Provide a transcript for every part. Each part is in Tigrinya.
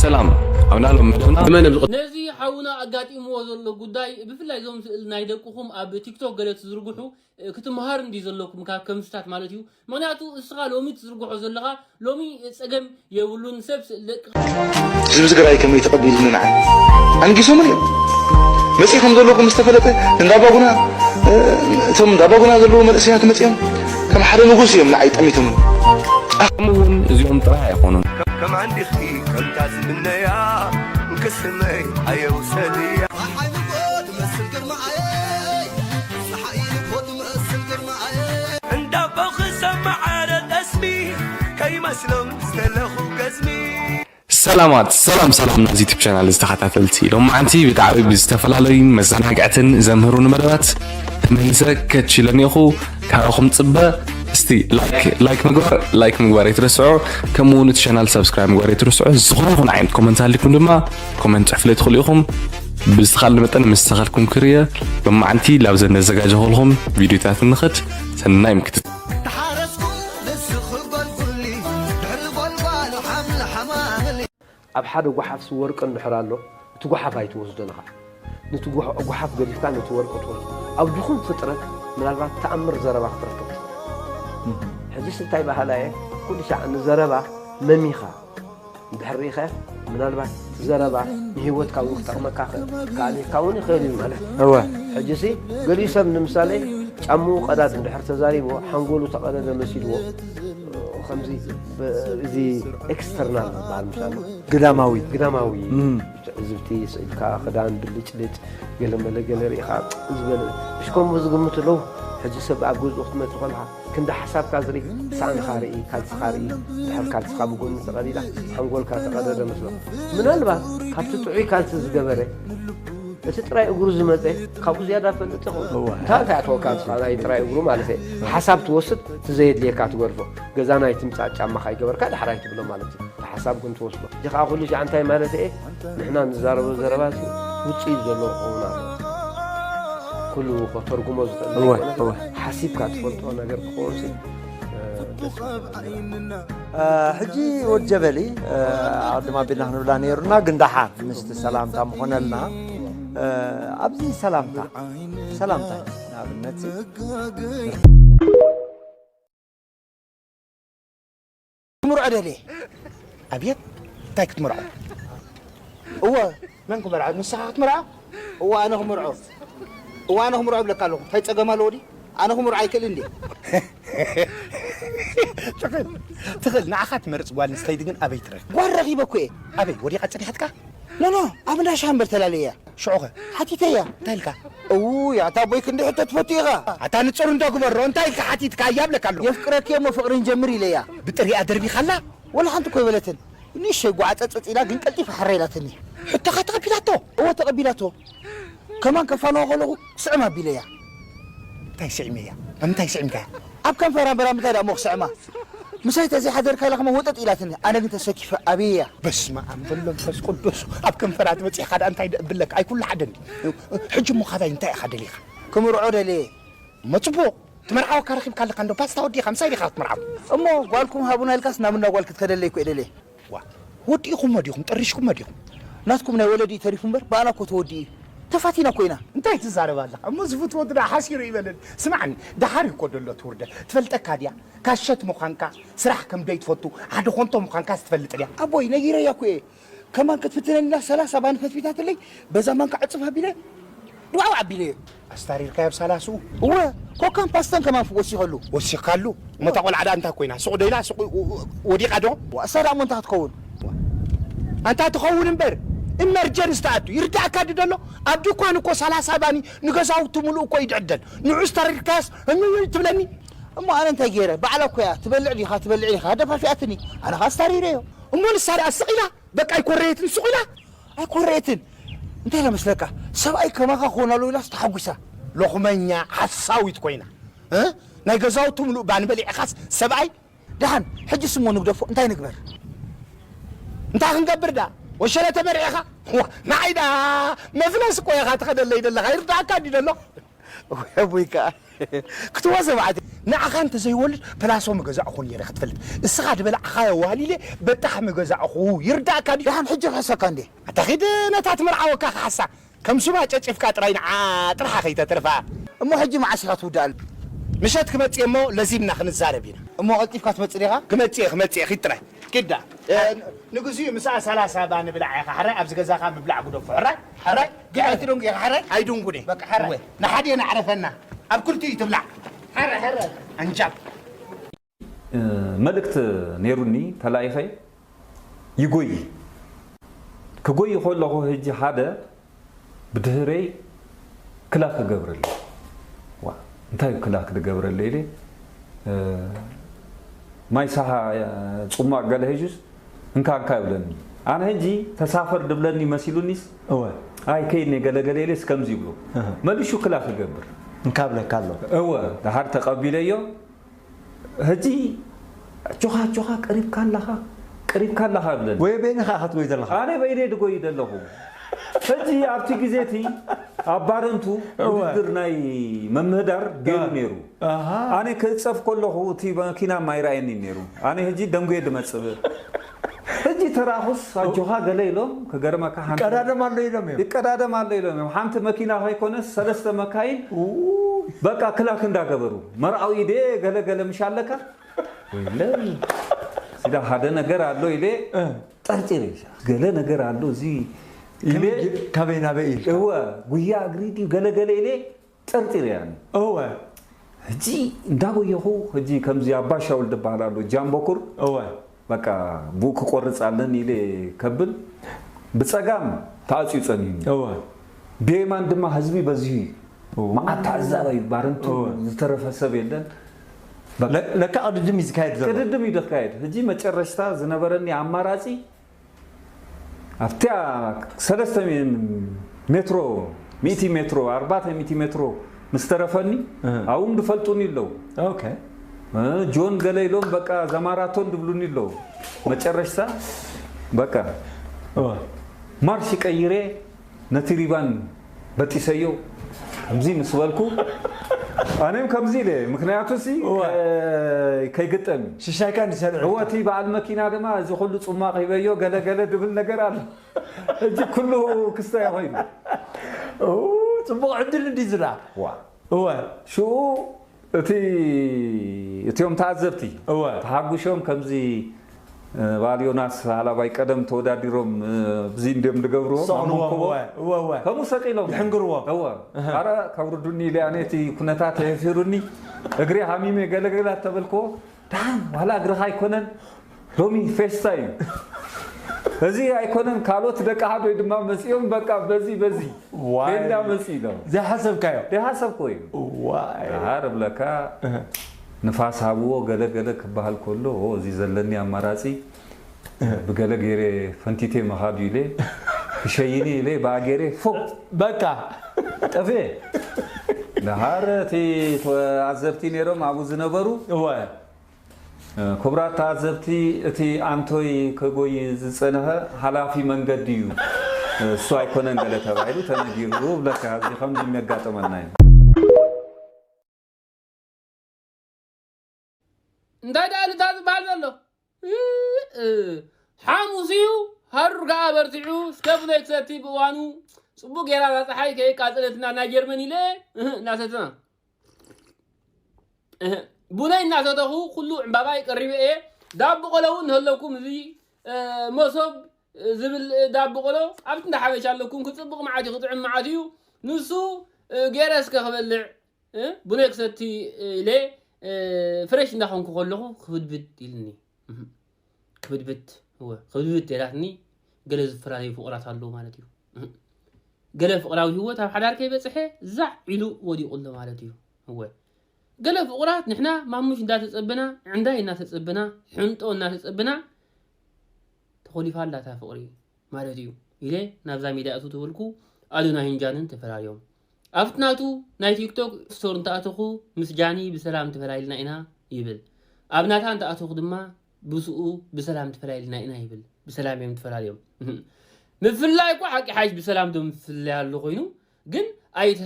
ሰላም ኣብ ናሎም መደብና መን ኣብ ዝቐ- ነዚ ሓውና ኣጋጢምዎ ዘሎ ጉዳይ ብፍላይ እዞም ስእል ናይ ደቅኹም ኣብ ቲክቶክ ገለ ትዝርግሑ ክትምሃር እንዲ ዘለኩም ካብ ከምስታት ማለት እዩ። ምክንያቱ እስኻ ሎሚ ትዝርግሖ ዘለኻ ሎሚ ጸገም የብሉን። ሰብ ስእል ደቂ ህዝቢ ትግራይ ከመይ ተቐቢሉኒ ንዓይ ኣንጊሶምን እዮም መፂእ ከም ዘለኹ ምስ ተፈለጠ እንዳባጉና እቶም እንዳባጉና ዘለዉ መንእሰያት መፂኦም ከም ሓደ ንጉስ እዮም ንዓይ ጠሚቶምን ከምኡ እውን እዚኦም ጥራይ ኣይኮኑን። ከም ኣንዲኽቲ ከምታ ዝምነያ እንክስመይ ኣየውሰድያ ፀሓይ ንጎ ትመስል ግርማዓየይ ፀሓይ ንጎ ትመስል ግርማዓየይ እንዳቦ ክሰማዓረ ጠስሚ ከይመስሎም ዝተለኹ ገዝሚ ሰላማት ሰላም ሰላም ናዚ ዩቱብ ቻናል ዝተኸታተልቲ ሎማዓንቲ ብጣዕሚ ብዝተፈላለዩን መዘናግዕትን ዘምህሩን መደባት ተመሊሰ ከችለኒ ኢኹ። ካባኹም ፅበ እስቲ ላይክ ላይክ ምግባር ላይክ ምግባር ኣይትረስዑ። ከምኡ እውን እቲ ቻናል ሳብስክራይብ ምግባር ኣይትረስዑ። ዝኾነ ይኹን ዓይነት ኮመንት ሃሊኩም ድማ ኮመንት ፅሕፍለይ ትኽእሉ ኢኹም። ብዝተኻለ መጠን ምስ ተኸልኩም ክርየ ሎማዓንቲ ላብዘን ነዘጋጀኹልኹም ቪዲዮታት ንኽድ ሰናይ ምክትት ተሓረስኩ ንስኺ ጎልጉሊ ድሕሪ ጎልጓሉ ሓምሊ ሓማምሊ ኣብ ሓደ ጓሓፍ ስወርቂ እንድሕር ኣሎ እቲ ጓሓፍ ኣይትወስዶን ኢኻ። ነቲ ጓ- ጓሓፍ ገዲፍካ ነቲ ወርቂ ትወስዶ። ኣብ ድኹም ፍጥረት ምናልባት ተኣምር ዘረባ ክትረክብ ትኽእል። ሕጂስ እንታይ በሃላይ እየ ኩሉ ሻዕ ንዘረባ መሚኻ እንድሕር ርኢኻዮ ምናልባት እቲ ዘረባ ንህይወትካ እውን ክጠቕመካ ክኣልየካ እውን ይኽእል እዩ ማለት እዩ። እወ ሕጂሲ ገሊኡ ሰብ ንምሳሌ ጫምኡ ቀዳድ እንድሕር ተዛሪብዎ ሓንጎሉ ተቐደደ መሲልዎ ከምዚ ብ- እዚ ኤክስተርናል ዝበሃል ምሳሌ ግዳማዊ ግዳማዊ እም። ትዕዝብቲ ስእልካ ክዳን ብልጭልጭ ገለመለ ገለ ርኢኻ ዝበለ እሽ ከምኡ ዝግምቱ ኣለዉ። ሕጂ ሰብ ኣብ ገዝኡ ክትመፅእ ከለኻ ክንዲ ሓሳብካ ዝርኢ ሳእንኻ ርኢ ካልስኻ ርኢ ድሕር ካልስኻ ብጎኒ ተቐዲዳ ሓንጎልካ ተቐደደ መስሎ ምናልባት ካብቲ ጥዑይ ካልሲ ዝገበረ እቲ ጥራይ እግሩ ዝመፀ ካብኡ ዝያዳ ፈልጥ ይኸውን። እንታይ እንታይ ኣተወካ ንስኻ ናይ ጥራይ እግሩ ማለት እየ ሓሳብ ትወስድ እቲ ዘየድልየካ ትገድፎ ገዛ ናይ ትምፃእ ጫማ ካይገበርካ ዳሕራይ ትብሎ ማለት እዩ። እቲ ሓሳብ ግን ትወስዶ እዚ ከዓ ኩሉ ሻዕ እንታይ ማለት እየ ንሕና ንዛረቦ ዘረባ ውፅኢት ዘለዎ ክኸውን ኣሎ። ኩሉ ከተርጉሞ ዝኽእል ዘይኮነ ሓሲብካ ትፈልጦ ነገር ክኸውን ሲ ደስ ሕጂ ወድ ጀበሊ ዓድማ ቢልና ክንብላ ነይሩና ግን ደሓን ምስቲ ሰላምታ ምኾነልና ኣብዚ ሰላምታ ሰላምታ ንኣብነት ክምርዖ ደልየ ኣብየት እንታይ ክትምርዖ እወ መን ክመርዖ ንስኻ ክትምርዖ እወ ኣነ ክምርዖ እወ ኣነ ክምርዖ እብለካ ኣለኹ እንታይ ፀገም ኣለዎ ድዩ ኣነ ክምርዖ ኣይክእልን ድየ ትኽእል ትኽእል ንዓኻ ትመርፅ ጓል ንስተይቲ ግን ኣበይ ትረክብ ጓል ረኺበ እኮ እየ ኣበይ ወዲቓ ፀኒሓትካ ኖኖ ኣብ እንዳ ሻምበል ተላለያ ሽዑኸ ሓቲተያ እንታይ ኢልካ እውይ ኣታ ኣቦይ ክንዲ ሕቶ ትፈቱ ኢኻ ኣታ ንፅሩ እንዶ ግበሮ እንታይ ኢልካ ሓቲትካ እያ ብለካ ኣለኹ የፍቅረኪ እሞ ፍቅሪ ንጀምር ኢለያ ብጥሪኣ ደርቢኻላ ወላ ሓንቲ እኮ ይበለትን ንእሸይ ጓዓፀፀፅ ኢላ ግን ቀልጢፋ ሕረ ኢላትኒ ሕቶኻ ተቐቢላቶ እወ ተቐቢላቶ ከማን ከፋንዋ ከለኹ ስዕም ኣቢለያ እንታይ ስዒመያ ኣብ ምንታይ ስዒምካያ ኣብ ከንፈራ እምበራ ምንታይ ደኣ እሞ ክስዕማ ምሳይ ተዘይሓደርካ ኢላ ከማን ወጠጥ ኢላትኒ ኣነ ግን ተሰኪፈ ኣብየያ በስመ ኣብ በሎ መንፈስ ቅዱስ ኣብ ከንፈራ ትበፂሕካ ደኣ እንታይ ደኣ እብለካ ኣይኩሉ ሓደ እንዲ ሕጂ እሞ ካባይ እንታይ ኢኻ ደሊኻ ክምርዖ ደልየ እሞ ፅቡቕ ትመርዓወካ ረኺብካ ኣለካ እንዶ ፓስታ ወዲኻ ምሳይ ዲኻ ክትምርዓው እሞ ጓልኩም ሃቡና ኢልካስ ናብ እንዳ ጓል ክትከደለይ እኮ እየ ደልየ ዋ ወዲእኹሞ ዲኹም ጠሪሽኩሞ ዲኹም ናትኩም ናይ ወለዲ እዩ ተሪፉ እምበር ብኣና እኮ ተወዲኡ እዩ ተፋቲና እኮ ኢና እንታይ ትዛረብ ኣለኻ እሞ ዝፍትወቱ ደኣ ሓሲሩ ይበለኒ ስማዕኒ ደሓር እዩ እኮ ደሎ እቲ ውርደት ትፈልጠካ ድያ ካሸት ምዃንካ ስራሕ ከም ደይትፈቱ ሓደ ኮንቶ ምዃንካ ትፈልጥ ድያ ኣቦይ ነጊረያ እኮ እየ ከማን ክትፍትነኒ ኢላ ሰላሳ ባኒ ፈትፊታትለይ በዛ ማንካ ዕፅፍ ኣቢለ ድዋው ኣቢለዮ ኣስታሪርካዮ ኣብ ሳላስኡ እወ ኮካን ፓስተን ከማን ወሲኸሉ ወሲኻሉ እሞታ ቆልዓ ደኣ እንታይ ኮይና ሱቕ ዶ ኢላ ሱቕ ወዲቓ ዶ እሳ ደኣ እሞ እንታይ ክትከውን ኣንታ ትኸውን እምበር ኢመርጀንስ ተኣቱ ይርዳእካ ዲ ደሎ ኣብ ድኳን እኮ ሰላሳ ባኒ ንገዛውቲ ሙሉእ እኮ ይድዕደል ንዑ ኣስታሪርካያስ ትብለኒ እሞ ኣነ እንታይ ገይረ ባዕላ እኮ እያ ትበልዕ ዲኻ ትበልዕ ዲኻ ደፋፊኣትኒ ኣነ ኸዓ ኣስታሪረዮ እሞ ንሳ ደኣ ስቕ ኢላ በቃ ኣይኮረየትን ሱቕ ኢላ ኣይኮረየትን እንታይ ኢላ መስለካ ሰብኣይ ከማኻ ክኾን ኣለዎ ኢላስ ተሓጒሳ ሎኽመኛ ሓሳዊት ኮይና እ? ናይ ገዛውቲ ምሉእ ባኒ በሊዕኻስ ሰብኣይ ደሓን ሕጂ ስሞ ንግደፎ እንታይ ንግበር እንታይ ክንገብር ዳ ወሸለ ተመሪዕኻ ዋ ንዓይ ዳ መፍለስ እኮ ኢኻ ትኸደለይ ዘለኻ ይርዳእካ ድዩ ደሎ ወይ ከዓ ክትዋ ሰብዓት ንዓኻ እንተዘይወልድ ፕላሶ ምገዛእኹ ነይረ ክትፈልጥ። እስኻ ዝበላዕኻዮ ዋህሊለ በጣሕ ምገዛእኹ። ይርዳእካ ድዩ? ደሓን ሕጂ ክሕሰካ እንዴ? ኣታ ኺድ ነታ ትምርዓወካ ክሓሳ። ከም ሱባ ጨጭፍካ ጥራይ ንዓ ጥርሓ ከይተትርፋ። እሞ ሕጂ መዓስ ኢኻ ትውድኣሉ? ምሸት ክመጽእ እሞ ለዚምና ክንዛረብ ኢና። እሞ ቀልጢፍካ ትመጽእ ዲኻ? ክመጽእ እየ፣ ክመጽእ እየ፣ ኺድ ጥራይ። ኪዳ። እ፣ ንግዚኡ ምሳኣ ሰላሳ ባኒ ብላዕ ኢኻ። ሕራይ ኣብዚ ገዛኻ ምብላዕ ግደፎ። ሕራይ? ሕራይ? ግን ኣይትደንጉ ኢኻ። ሕራይ? ኣይድንጉን እየ። በቃ ሕራይ። እወ። ንሓደ ነዕረፈና። ኣብ ክልቲኡ ትብላዕ። ሕራይ፣ ሕራይ። ኣንጃብ። እ፣ መልእክት ነይሩኒ ተላኢኸ ይጎይ። ክጎይ ከለኹ ህጂ ሓደ ብድህረይ ክላክ ክገብረለይ። ዋ፣ እንታይ እዩ ክላክ ክገብረለይ ኢለ፣ እ፣ ማይ ሳሃ፣ እ፣ ጽሟቕ ገለ ሒዙስ እንካ እንካ ይብለኒ። ኣነ ህጂ ተሳፈር ድብለኒ መሲሉኒስ፣ እወ። ኣይ ከይድኒ ገለ ገለ ኢለስ ከምዚ ይብሎ። እህ። መሊሹ ክላክ ክገብር። እንካ ብለካ ኣሎ። እወ፣ ደሓር ተቐቢለዮ። ህጂ ኣጆኻ፣ ኣጆኻ፣ ቀሪብካ ኣለኻ፣ ቀሪብካ ኣለኻ ይብለኒ። ወይ በይንኻ ኢኻ ትጎይ ዘለኻ? ኣነ በይነይ ድጎይ ዘለኹ። ህጂ ኣብቲ ግዜ እቲ ኣብ ባረንቱ እወ። ውድድር ናይ መምህዳር ገይሩ አ-፣ ነይሩ። ኣሃ። ኣነ ክእጸፍ ከለኹ እቲ መኪና ማይረኣየኒ ነይሩ። ኣነ ህጂ ደንጉየ ድመጽእ። ህጂ ተራኹስ ኣጆኻ ገለ ኢሎም ክገርመካ ሓንቲ ይቀዳደም ኣሎ ኢሎም እዮም። ይቀዳደም ኣሎ ኢሎም እዮም። ሓንቲ መኪና ከይኮነስ ሰለስተ መካይን ውይ። በቃ ክላክ እንዳገበሩ። መርዓዊ ድየ ገለ ገለ ምሽ ኣለካ? ወይለይ። ሲዳ ሓደ ነገር ኣሎ ኢለ እ። ጠርጢረ። ገለ ነገር ኣሎ እዚ ኢለ ከመይ፣ ካበይ ናበይ ኢልካ? እወ፣ ጉያ እግሪ ድዩ ገለ ገለ ኢለ ጠርጢረ ያኒ። እወ። ሕጂ እንዳጎየኹ፣ ሕጂ ከምዚ ኣባ ሻውል ዝበሃል ኣሎ፣ ጃምቦኩር። እወ። በቃ ብኡ ክቆርጽ ኣለኒ ኢለ ከብል፣ ብጸጋም ተዓጽዩ ጸኒሁኒ። እወ። ብየማን ድማ ህዝቢ በዚሁ እዩ። እወ። መዓት ተዓዛባይ ባረንቱ እወ። ዝተረፈ ሰብ የለን። በቃ ለ-፣ ለካ ቅድድም እዩ ዝካየድ ዘሎ። ቅድድም እዩ ዝካየድ። ሕጂ መጨረሽታ ዝነበረኒ ኣማራጺ ኣብቲኣ ሰለስተ ሜ-፣ ሜትሮ፣ ሚእቲ ሜትሮ፣ ኣርባዕተ ሚእቲ ሜትሮ ምስ ተረፈኒ፣ እህ። ኣብኡ ድፈልጡኒ ኣለዉ። ኦኬ። እ፣ ጆን ገለ ኢሎም በቃ ዘማራቶን ድብሉኒ ኣለዉ። መጨረሽታ በቃ እወ። ማርሽ ቀይሬ ነቲ ሪባን በጢሰዮ ከምዚ ምስ በልኩ፣ ኣነም ከምዚ ኢለ፣ ምክንያቱ ሲ፣ እወ። ከ-፣ ከይግጠም እዩ። ሽሻይካ እንዲሰርዕ። እወ፣ እቲ በዓል መኪና ድማ፣ "እዚ ኩሉ ጽማቕ ሂበዮ፣ ገለ ገለ" ድብል ነገር ኣሎ። እዚ ኩሉ ክስታይ ኮይኑ። ኦ፣ ጽቡቕ ዕድል እንዲ ዝላ። ዋ። እወ። ሽኡ እቲ፣ እቲኦም ተዓዘብቲ እወ። ተሓጉሾም ከምዚ፣ እ፣ በዓል ዮናስ ሃላባይ ቀደም ተወዳዲሮም፣ እ፣ ብዚ እንዲዮም ዝገብርዎ፣ ሰቕልዎም፣ ኣብ መንኮቦ እወ፣ እወ፣ እወ። ከምኡ ሰቂሎም። ይሕንግርዎም። እወ። እህ። ኣረ፣ ከውርዱኒ ኢለ ኣነ እቲ ኩነታት የፊሩኒ፣ እግሬ ሃሚመ ገለገለ ተበልክዎ፣ ደሓን፣ ዋላ እግርኻ ኣይኮነን፣ ሎሚ ፌስታ እዩ። እዚ ኣይኮነን፣ ካልኦት ደቂ ሓዶይ ድማ መጺኦም፣ በቃ በዚ፣ በዚ። ዋይ። ቤንዳ መጺ ኢሎም። ዘይሓሰብካዮ። ዘይሓሰብኮ እዩ። ዋይ። ደሓር እብለካ፣ እህ። ንፋስ ሃብዎ ገለ ገለ ክበሃል ከሎ፣ ኦ፣ እዚ ዘለኒ ኣማራጺ እህ። ብገለ ገይረ ፈንቲቴ ምኻድ ኢለ፣ ክሸይኒ ኢለ፣ ብኣ ገይረ ፎ። በቃ። ጠፍኤ። ደሓር እቲ ተዓዘብቲ ነይሮም ኣብኡ ዝነበሩ። እወ። ክቡራት ተዓዘብቲ፣ እቲ ኣንቶይ ከጎይ ዝጸንሐ ሓላፊ መንገዲ እዩ፣ እሱ ኣይኮነን ገለ ተባሂሉ ተነጊሩ ብለካ፣ እዚ ከምዚ የሚያጋጥመና እዩ። እንታይ ደኣ ልታ ዝበሃል ዘሎ? እ፣ እ፣ ሓሙስ እዩ፣ ሃሩር ከኣ በርቲዑ፣ እስከ ቡነይ ክሰቲ ብእዋኑ፣ ጽቡቕ ጌራ እዛ ጸሓይ ከየቃጸለትና ናይ ጀርመን ኢለ፣ እህ፣ እናሰተና። እህ፣ ቡነይ እናሰተኹ ኩሉ ዕምባባይ ቀሪበ እየ። ዳቦ ቆሎ እውን ንህለኩም፣ እዚ፣ እ፣ መሶብ ዝብል ዳቦ ቆሎ ኣብቲ እንዳ ሓበሻ ኣለኩም፣ ክጽብቕ መዓት እዩ፣ ክጥዕም መዓት እዩ። ንሱ፣ እ፣ ገይረ እስከ ክበልዕ፣ እ፣ ቡነይ ክሰቲ ኢለ፣ እ፣ ፍሬሽ እንዳኾንኩ ከለኹ ክብድብድ ኢልኒ። እህ። ክብድብድ፣ እወ፣ ክብድብድ ኢላትኒ፣ ገለ ዝፈላለዩ ፍቑራት ኣለዉ ማለት እዩ። እህ። ገለ ፍቕራዊ ህይወት ኣብ ሓዳር ከይበጽሐ ዛዕ ኢሉ ወዲቑ ኣሎ ማለት እዩ። እወ። ገለ ፍቑራት ንሕና ማሙሽ እንዳተጸበና፣ ዕንዳይ እናተጸበና፣ ሕንጦ እናተጸበና፣ ተኾሊፋ ኣላ እታ ፍቕሪ ማለት እዩ ኢለ ናብዛ ሚድያ እትው ተበልኩ፣ ኣዶናይ ህንጃንን ተፈራርዮም። ኣብቲ ናቱ ናይ ቲክቶክ ስቶር እንተኣተኹ፣ ምስ ጃኒ ብሰላም ተፈላሊልና ኢና ይብል። ኣብ ናታ እንተኣተኹ ድማ፣ ብስኡ ብሰላም ተፈላሊልና ኢና ይብል። ብሰላም እዮም ተፈላልዮም። ምፍልላይ እኮ ሓቂ ሓይሽ ብሰላም ዶ ምፍልላይ ኣሎ ኮይኑ፣ ግን ኣይተ-፣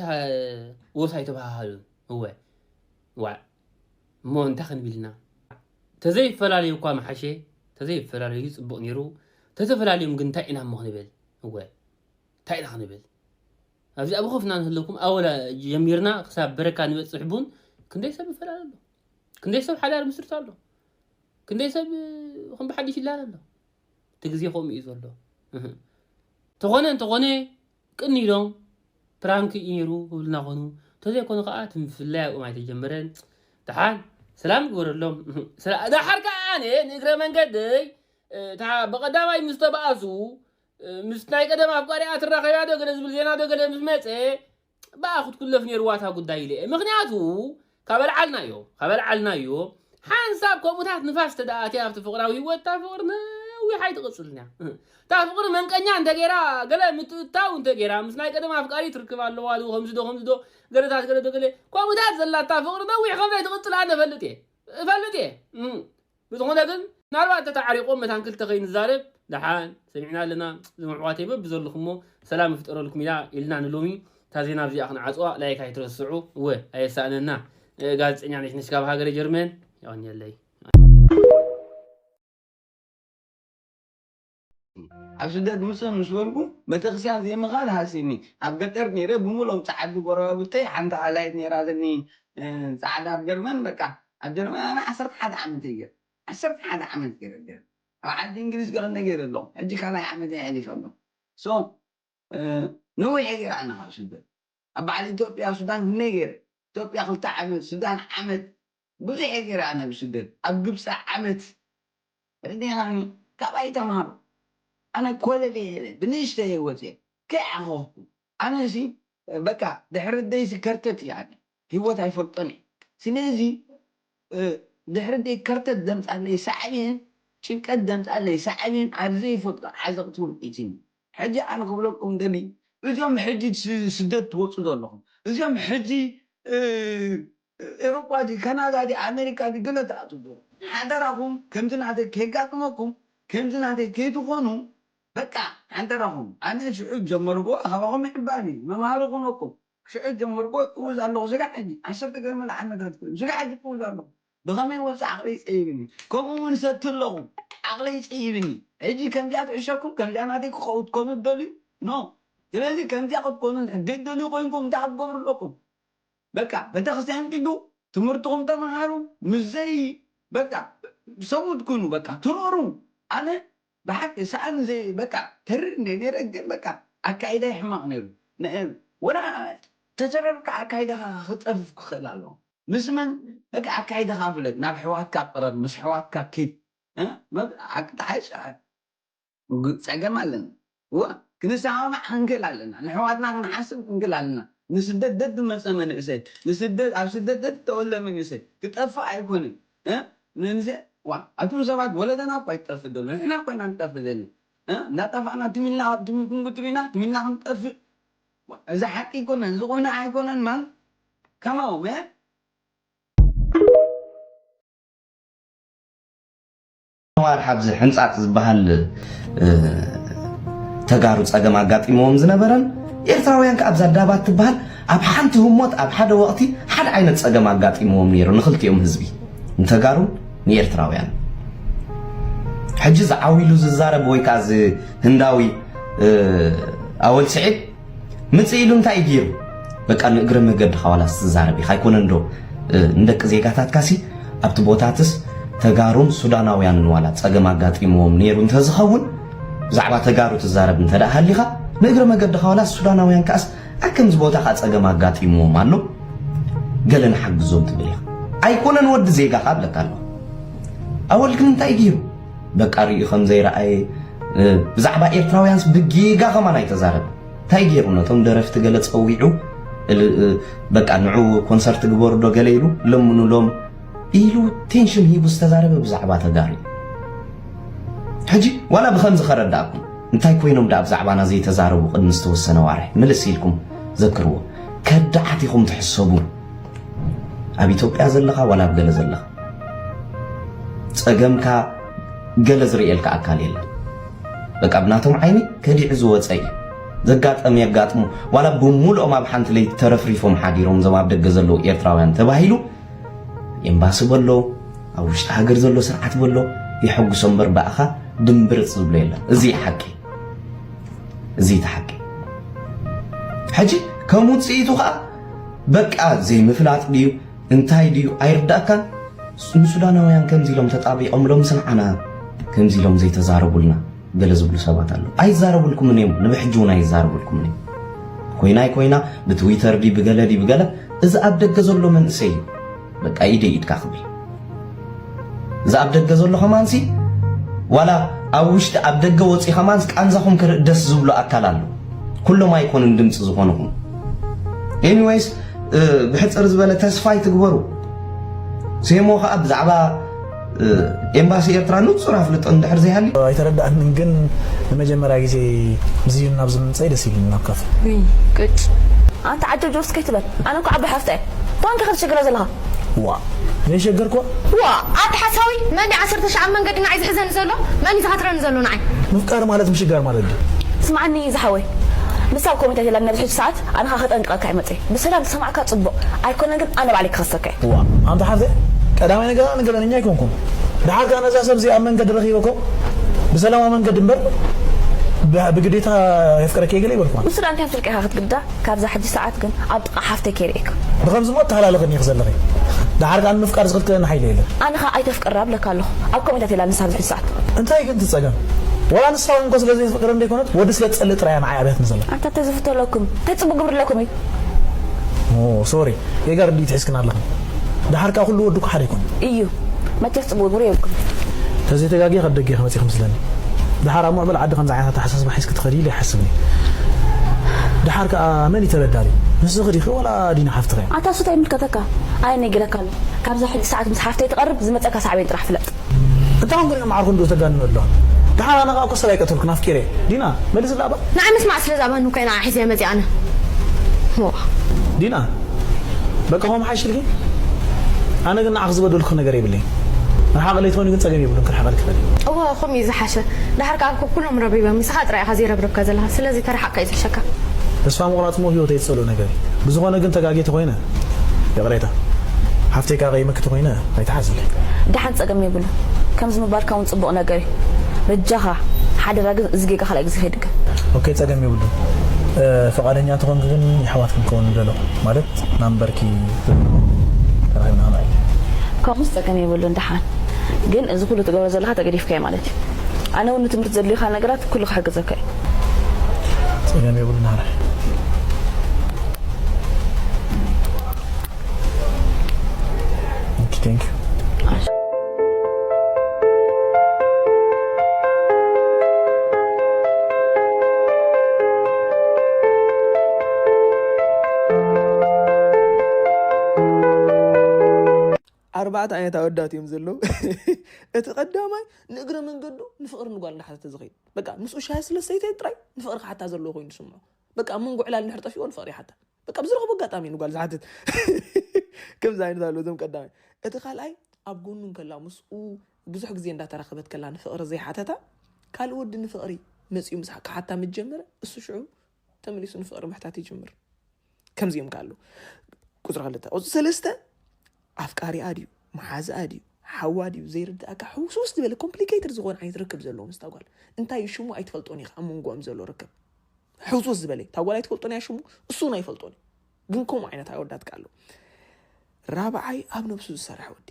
ወስ ኣይተበሃሃሉን። እወ። ዋዕ። እሞ እንታይ ክንብል ኢና? ተዘይፈላለዩ እኳ መሓሸ። ተዘይፈላለዩ ጽቡቕ ነይሩ። ተተፈላለዮም ግን እንታይ ኢና እሞ ክንብል? እወ እንታይ ኢና ክንብል? ኣብዚ ኣብ ኾፍና ንህለኩም ኣወላ ጀሚርና ክሳብ በረካ ንበጽሕ ቡን ክንደይ ሰብ ይፈላለ ኣሎ። ክንደይ ሰብ ሓዳር ምስርት ኣሎ። ክንደይ ሰብ ከም ብሓድሽ ይላል ኣሎ። እቲ ግዜ ከምኡ እዩ ዘሎ። ተኾነ እንተኾነ ቅኒ ኢሎም ፕራንክ እዩ ነይሩ ክብልና ኾኑ። እንተዘይኮነ ከዓ እቲ ምፍላይ ኣብኦም ኣይተጀመረን። ደሓን ሰላም ግበረሎም። ሰላ- ደሓር ከዓ ኣነ ንእግረ መንገደይ እታ ብቐዳማይ ምስ ተባኣሱ ምስ ናይ ቀደም ኣፍቃሪኣ ትራኸብያ ዶ ገለ ዝብል ዜና ዶ ገለ ምስ መፀ ብኣ ክትኩለፍ ነይርዋ እታ ጉዳይ ኢለ እየ። ምኽንያቱ ካበልዓልናዮ ካበልዓልናዮ ሓንሳብ ከምኡታት ንፋስ ተደኣትያ ኣብቲ ፍቕራዊ ህይወት እታ ፍቕሪ ነዊሕ ኣይትቕፅልን እያ። እታ ፍቕሪ መንቀኛ እንተገይራ ገለ ምትእታው እንተገይራ ምስ ናይ ቀደም ኣፍቃሪ ትርክብ ኣለዋ ዶ ከምዚ ዶ ከምዚ ዶ ገለታት ገለ ዶ ገለ ከምኡታት ዘላታ ፍቕሪ ነዊሕ ከም ዘይትቕፅል ኣነ እፈልጥ እየ እፈልጥ እየ። ብዝኾነ ግን ምናልባት ተተዓሪቆም መታን ክልተ ከይንዛረብ ደሓን ሰሚዕና ኣለና። ዝምዕዋተይ በብዘለኹሞ ሰላም ይፍጠረልኩም ኢና ኢልና ንሎሚ እታ ዜና ኣብዚኣ ክንዓፅዋ ላይክ ኣይትረስዑ። እወ ኣየሳእነና። ጋዜጠኛ ነሽነሽ ካብ ሃገረ ጀርመን። የቐንየለይ። ኣብ ስደት ምስ ምስ በልኩ ቤተክርስትያን ዘይምኻድ ሃሲኒ። ኣብ ገጠር ነይረ ብምሎም ፃዓዱ ጎረባብተይ ሓንቲ ኣላይት ነይራትኒ። ፃዕዳ ኣብ ጀርመን በቃ ኣብ ጀርመን ኣነ ዓሰርተ ሓደ ዓመት እየ ዓሰርተ ሓደ ዓመት ገይረ ገይረ ኣብ ዓዲ እንግሊዝ ገለ ነገር ኣለኹ። ሕጂ ካልኣይ ዓመት ኣሕሊፈ ኣለኹ። ሶ ነዊሕ ገይረ ኣነ ካብ ስደት ኣብ በዓል ኢትዮጵያ ሱዳን ክንደይ ገይረ ኢትዮጵያ ክልተ ዓመት ሱዳን ዓመት ብዙሕ ገይረ ኣነ ብስደት ኣብ ግብፂ ዓመት ርዲኻኒ ካባይ ተምሃሩ። ኣነ ኮለል እየ ኢለ ብንእሽተይ ህይወት እየ ከይዓኸኽኩ ኣነ ሲ በቃ ድሕሪ ደይሲ ከርተት እየ ኣነ ህይወት ኣይፈልጦን እየ። ስለዚ ድሕሪ ደይ ከርተት ዘምፃለይ ሳዕቤን ጭንቀት ዘምፃለይ ሳዕቤን ኣብ ዘይፈልጦ ዓዘቕቲ ውድቂት እዩ። ሕጂ ኣነ ክብለኩም ደሊ እዞም ሕጂ ስደት ትወፁ ዘለኹም እዞም ሕጂ ኤሮጳ ዲ ካናዳ ዲ ኣሜሪካ ዲ ገለ ትኣትዉ ሓደራኹም ከምዚ ናተይ ከይጋጥመኩም ከምዚ ናተይ ከይትኾኑ በቃ ሓደራኹም ኣነ ሽዑ ጀመርዎ ኣኻባኹም ይሕባኒ መምሃሪ ኩነኩም ሽዑ ጀመርዎ እውዝ ኣለኹ ስጋ ሕጂ ዓሰርተ ገርመን ዓመታት ኮይኑ ስጋ ሕጂ እውዝ ኣለኹ ብኸመይ ወፅእ ዓቕለይ ፀይብኒ ከምኡ እውን ሰቲ ኣለኹ ዓቕለይ ፀይብኒ ሕጂ ከምዚኣ ትዕሸኩም ከምዚኣ ናተይ ክኸውን ትኮኑ ትደልዩ ኖ ስለዚ ከምዚኣ ክትኮኑ ደይደልዩ ኮይንኩም እንታይ ክትገብሩ ኣለኩም በቃ ቤተክርስትያን ኪዱ ትምህርትኹም ተምሃሩ ምስዘይ በቃ ሰሙት ኩኑ በቃ ትረሩ ኣነ ብሓቂ ሰኣን ዘይ በቃ ተርር እንደ ነረ ግን በቃ ኣካይዳ ሕማቕ ነይሩ ንዕም ወላ ተተረርካ ኣካይዳኻ ክጠፍፍ ክኽእል ኣለዎ ምስ መን በቃ ኣካይዳኻ ፍለጥ ናብ ሕዋትካ ቅረብ ምስ ሕዋትካ ኪድ እ መብ- ኣቅ- ተሓሽ ጸገም ኣለና እዋ ክንሰማማዕ ክንክእል ኣለና ንሕዋትና ክንሓስብ ክንክእል ኣለና ንስደት ደድ መፀ መንእሰይ ንስደት ኣብ ስደት ደድ ተወለ መንእሰይ ክጠፍእ ኣይኮንን እ መንእሰይ ዋ ኣቱም ሰባት ወለደና እኳ ይጠፍእ ዘሎ ንሕና ኮይና ንጠፍእ ዘለና እ እናጠፋእና ትሚልና ትምትምጉ ትሚና ትሚልና ክንጠፍእ ዋ፣ እዚ ሓቂ ኣይኮነን እዚ ቁና ኣይኮነን ማን ከማው መ ነዋር ሓብዚ ሕንፃፅ ዝበሃል ተጋሩ ፀገም ኣጋጢምዎም ዝነበረን ኤርትራውያን ከዓ ኣብዛ ዳባት ትበሃል ኣብ ሓንቲ ህሞት ኣብ ሓደ ወቕቲ ሓደ ዓይነት ፀገም ኣጋጢምዎም ነይሩ ንክልቲኦም ህዝቢ ንተጋሩን ንኤርትራውያን ሕጂ ዝዓው ኢሉ ዝዛረብ ወይ ከዓ እዚ ህንዳዊ ኣወል ስዒድ ምጽእ ኢሉ እንታይ እዩ ገይሩ? በቃ ንእግረ መገድኻ ዋላ ዝትዛረብ ኢኻ ኣይኮነን ዶ ንደቂ ዜጋታትካሲ ኣብቲ ቦታትስ ተጋሩን ሱዳናውያንን ዋላ ጸገም ኣጋጢምዎም ነይሩ እንተዝኸውን ብዛዕባ ተጋሩ ትዛረብ እንተ ደኣ ሃሊኻ ንእግረ መገድኻ ዋላ ሱዳናውያን ከኣስ ኣብ ከምዚ ቦታ ከኣ ጸገም ኣጋጢምዎም ኣሎ ገለ ንሓግዞም ትብል ኢኻ ኣይኮነን ወዲ ዜጋኻ እብለካ ኣለኹ ኣወል ግን እንታይ ገይሩ በቃ ርእዩ ከም ዘይረኣየ ብዛዕባ ኤርትራውያንስ ብጌጋ ከማን ኣይተዛረበ እንታይ ገይሩ ነቶም ደረፍቲ ገለ ጸዊዑ በቃ ንዑ ኮንሰርት ግበሩ ዶ ገለ ኢሉ ለምኑሎም ኢሉ ቴንሽን ሂቡ ዝተዛረበ ብዛዕባ ተጋሩ ሕጂ ዋላ ብከምዚ ከረዳእኩም እንታይ ኮይኖም ደኣ ብዛዕባና ዘይተዛረቡ ቅድሚ ዝተወሰነ ዋርሒ ምልስ ኢልኩም ዘክርዎ ከዳዓት ኢኹም ትሕሰቡ ኣብ ኢትዮጵያ ዘለኻ ዋላ ኣብ ገለ ዘለኻ ጸገምካ ገለ ዝርእየልካ ኣካል የለን በቃ ብናቶም ዓይኒ ከዲዑ ዝወፀ እዩ ዘጋጠም የጋጥሙ ዋላ ብሙሉኦም ኣብ ሓንቲ ለይቲ ተረፍሪፎም ሓዲሮም እዞም ኣብ ደገ ዘለዉ ኤርትራውያን ተባሂሉ ኤምባሲ በሎ፣ ኣብ ውሽጢ ሃገር ዘሎ ስርዓት በሎ፣ የሐጉሶ እምበር ብኣኻ ድምብርጽ ዝብሎ የለን። እዚ እዩ ሓቂ። እዚ እቲ ሓቂ። ሕጂ ከም ውጽኢቱ ኸኣ በቃ ዘይምፍላጥ ድዩ እንታይ ድዩ ኣይርዳእካን። ንሱዳናውያን ከምዚ ኢሎም ተጣቢቖም ሎምስ ንዓና ከምዚ ኢሎም ዘይተዛረቡልና ገለ ዝብሉ ሰባት ኣለዉ። ኣይዛረቡልኩምን እዮም፣ ንብሕጂ እውን ኣይዛረቡልኩምን እዮም። ኮይና ኣይኮይና ብትዊተር ድዩ ብገለ ድዩ ብገለ እዚ ኣብ ደገ ዘሎ መንእሰይ እዩ። በቃ ኢደይ ኢድካ ክብል እዚ ኣብ ደገ ዘሎ ከማንሲ ዋላ ኣብ ውሽጢ ኣብ ደገ ወፂ ከማንስ ቃንዛኹም ክርኢ ደስ ዝብሎ ኣካል ኣሎ። ኩሎም ኣይኮኑን ድምፂ ዝኾንኹም። ኤኒዌይስ ብሕፅር ዝበለ ተስፋ ይትግበሩ። ሴሞ ከዓ ብዛዕባ ኤምባሲ ኤርትራ ንፁር ኣፍልጦ እንድሕር ዘይሃልዩ ኣይተረዳእንን፣ ግን ንመጀመርያ ግዜ ምስዚ ናብ ዝምምፀይ ደስ ኢሉኒ ናብ ካፈ። ውይ፣ ቅጭ። ኣንታ ዓጀብ ጆርስ ከይትበል። ኣነ እኮ ዓባይ ሓፍታ እየ። ኳንከ ክትሽግረ ዘለኻ? ዋ፣ ዘይሸገርኩዋ? ዋ፣ ኣታ ሓሳዊ፣ መን ድዩ ዓሰርተ ሺሕ ኣብ መንገዲ ንዓይ ዝሕዘኒ ዘሎ? መን እዩ ዝሃትረኒ ዘሎ ንዓይ? ምፍቃር ማለት ምሽጋር ማለት ድዩ? ስምዓኒ ዝሓወይ፣ ንሳ ኣብ ኮሚታት የላን ኣብዚ ሕጂ ሰዓት ኣነ ኸኣ ከጠንቅቐካ እየ መጺአ። ብሰላም ተሰማዕካ ጽቡቕ፣ ኣይኮነን ግን ኣነ ባዕለይ ክኸሰካ እየ። ዋ፣ ኣንታ ሓፍተይ፣ ቀዳማይ ነገር ኣነ ገበነኛ ኣይኮንኩን። ደሓር ከኣ ነዛ ሰብ እዚኣ ኣብ መንገዲ ረኺበኮ ብሰላማዊ መንገዲ እምበር ብ-፣ ብግዴታ የፍቅረኪ እየ ገለ ኣይበልኩዋን። ንሱ ደኣ እንታይ ፍርቂ ኢኻ ክትግዳ? ካብዛ ሕጂ ሰዓት ግን ኣብ ጥቓ ሓፍተይ ከይርእየካ። ብኸምዚ እሞ እተሃላለኽኒ ኢኺ ዘለኺ። ደሓር ከኣ ንምፍቃር ዝኽልክለኒ ሓይሊ የለን። ኣነ ኸኣ ኣይተፍቅራ እብለካ ኣለኹ። ኣብ ኮሚታት የላ ንሳ ኣብዚ ሕጂ ሰዓት። እንታይ ግን እቲ ጸገም? ዋላ ንሳ እውን እኮ ስለ ዘይተፍቅረኒ ዘይኮነት፣ ወዲ ስለ ትጸልእ ጥራይ እያ ንዓይ ኣብያትኒ ዘላ። ኣንታ ተዝፍተለኩም፣ እንታይ ጽቡቕ ግብሪ ኣለኩም እዩ? ኦ፣ ሶሪ። ጌጋ ርድኢት ሒዝክን ኣለኽን። ደሓር ከኣ ኩሉ ወዲ እኮ ሓደ ኣይኮነን። እዩ። መቸስ ጽቡቕ ግብሪ የብልኩም። ተዘይተጋግየ ካብ ደገ ኢኺ መጺኺ መስለኒ። ደሓር ኣብ ምዕቡል ዓዲ ከምዚ ዓይነት ኣተሓሳስባ ሒዝኪ ትኸዲ ኢለ ኣይሓስብን እየ። ደሓር ከኣ መን እዩ ተበዳሊ? ንስኺ ዲኺ ወላ ዲና ሓፍትኺ እያ? ኣታ እሱ እንታይ ይምልከተካ? ኣነ ነጊረካ ኣለኹ። ካብዛ ሕጂ ሰዓት ምስ ሓፍተይ ትቐርብ ዝመጸካ ሳዕቤን ጥራሕ ፍለጥ። እንታይ ኾንኩ ዲና መዓርኩ እንዶ ተጋንኑ ኣለዋ? ደሓር ኣነ ከኣ እኮ ሰብ ኣይቀተልኩን ኣፍቂረ። ዲና፣ መልስላ እባ። ንዓይ ምስማዕ ስለ ዝኣበኒ እኮ እየ ንዓ ሒዘያ መጺኣ ኣነ። ዋ። ዲና፣ በቃ ኸም ሓይሽልኪ? ኣነ ግን ንዓኺ ዝበደልኩ ነገር የብለይን። ርሓቕ ለይትኾኒ ግን ጸገም የብሉን፣ ክርሕቐልኪ ይኽእል እየ። እወ፣ ከምኡ እዩ ዝሓሸ። ደሓር ከኣ እኮ ኩሎም ረብሪቦም፣ ንስኻ ጥራይ ኢኻ ዘይረብረብካ ዘለኻ። ስለዚ ተረሓቕካ እዩ ዝሕሸካ። ተስፋ ምቑራጽ እሞ ህይወተይ ዝጸልኦ ነገር እዩ። ብዝኾነ ግን ተጋግየ ተኾይነ፣ ይቕሬታ። ሓፍተይ ከኣ ቀይመኪ ተኾይነ፣ ኣይትሓዝለይ። ደሓን ጸገም የብሉን። ከምዚ ምባልካ እውን ጽቡቕ ነገር እዩ። በጃኻ፣ ሓደራ ግን እዚ ጌጋ ካልኣይ ግዜ ከይድገም። ኦኬ፣ ጸገም የብሉን። እ፣ ፍቓደኛ እንተኾንኪ ግን የሕዋት ክንከውን ንደሎ። ማለት፣ ናምበርኪ ተራኺብና ክንዕል። ከምኡስ ጸገም የብሉን፣ ደሓን። ግን እዚ ኩሉ ትገብሮ ዘለኻ ተገዲፍካዮ ማለት እዩ። ኣነ እውን ንትምህርቲ ዘድልዩኻ ነገራት ኩሉ ክሕግዘካ እዩ። ጸገም የብሉን፣ ሓራይ። ኦኬ፣ ቴንክ ዩ። ኣርባዕተ ዓይነት ኣወዳት እዮም ዘለዉ። እቲ ቀዳማይ ንእግረ መንገዱ ንፍቕሪ ንጓል እንዳሓተተ ዝኸይድ። በቃ ምስኡ ሻሂ ስለ ዝሰተየ ጥራይ ንፍቕሪ ክሓታ ዘለዎ ኮይኑ ዝስምዖ። በቃ ኣብ መንጎ ዕላል እንድሕር ጠፊእዎ ንፍቕሪ ይሓታ። በቃ ብዝረኸቦ ኣጋጣሚ ንጓል ዝሓትት። ከምዚ ዓይነት ኣለዉ እዞም ቀዳማይ። እቲ ካልኣይ ኣብ ጎኑ እንከላ ምስኡ ብዙሕ ግዜ እንዳተራኸበት ከላ ንፍቕሪ ዘይሓተታ፣ ካልእ ወዲ ንፍቕሪ መጺኡ ምስ ክሓታ ምስ ጀመረ፣ እሱ ሽዑ ተመሊሱ ንፍቕሪ ምሕታት ይጅምር። ከምዚኦም ከ ኣለዉ። ቁጽሪ ክልተ። ቁጽሪ ሰለስተ ኣፍቃሪኣ ድዩ፣ መሓዝኣ ድዩ፣ ሓዋ ድዩ ዘይርድኣካ ሕውስውስ ዝበለ ኮምፕሊኬትድ ዝኾነ ዓይነት ርክብ ዘለዎ ምስታ ጓል። እንታይ እዩ ሽሙ ኣይትፈልጦን ኢኻ ኣብ መንጎኦም ዘሎ ርክብ። ሕውስውስ ዝበለ። እታ ጓል ኣይትፈልጦን እያ ሽሙ፣ እሱ እውን ኣይፈልጦን እዩ። ግን ከምኡ ዓይነት ኣወዳት ከ ኣለዉ። ራብዓይ ኣብ ነብሱ ዝሰርሕ ወዲ።